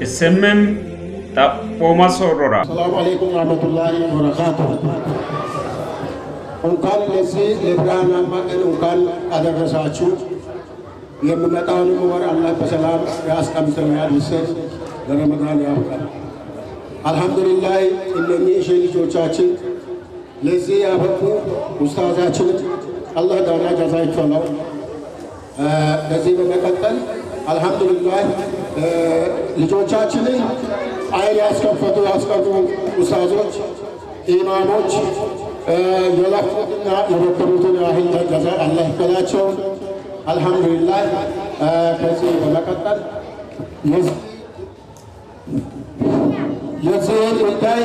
SMM xaphooma soorrora. ሰላሙ አለይኩም ወራህመቱላሂ ወበረካቱሁ። እንኳን ለዚህ ለብርሃናማ ቀን እንኳን አደረሳችሁ። የሚመጣውንም ወር አላህ በሰላም ያስቀምጠን ያድርሰን፣ ለረመዳን ያብቃን። አልሐምዱሊላህ እነኚህ ሺህ ልጆቻችን ለዚህ ያበቁ ኡስታዛችንም አላህ ዳና ጀዛ ይክፈለው። ከዚህ በመቀጠል አልሐምዱሊላህ ልጆቻችንን አይን ያስከፈቱ ያስቀሩ ኡስታዞች፣ ኢማሞች የለፉትና የደከሙትን ያህል ጀዛ አላህ ይክፈላቸው። አልሐምዱሊላህ ከዚህ በመቀጠል የዚህን ጉዳይ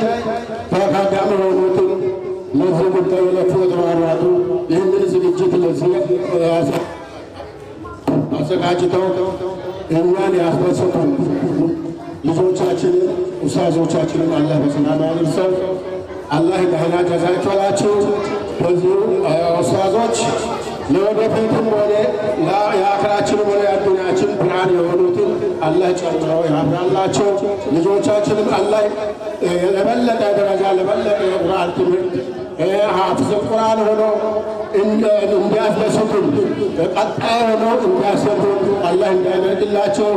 ተካዳሚ የሆኑትን ለዚህ ጉዳይ የለፉ የተሯሯጡ ይህንን ዝግጅት ለዚህ አዘጋጅተው እኛን ያስደሰቱን ልጆቻችንን ኡስታዞቻችንን አላህ በሰላም ያድርሰው። አላህ ደህና ጀዛ ይክፈላችሁ። በዚሁ ኡስታዞች ለወደፊትም ሆነ የአኽራችንም ሆነ የአዱንያችን ብርሃን የሆኑትን አላህ ጨምሮ ያብራላቸው። ልጆቻችንም አላህ ለበለጠ ደረጃ ለበለጠ የቁርአን ትምህርት ሐፊዝ ቁርአን ሆኖ እንዲያስደስቱን ቀጣይ ሆኖ እንዲያሰሩን አላህ እንዲያደርግላቸው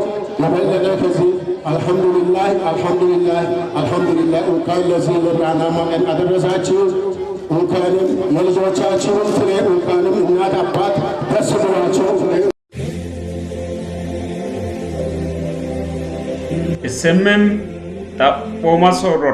የበለጠ ከዚህ አልሐምዱሊላህ አልሐምዱሊላህ አልሐምዱሊላህ። እንኳን ለዚህ ለብርሃናማ ቀን አደረሳችሁ። እንኳንም የልጆቻችሁን ፍሬ እንኳንም እናት አባት ደስ ብሏቸው SMM xaphooma soorrora.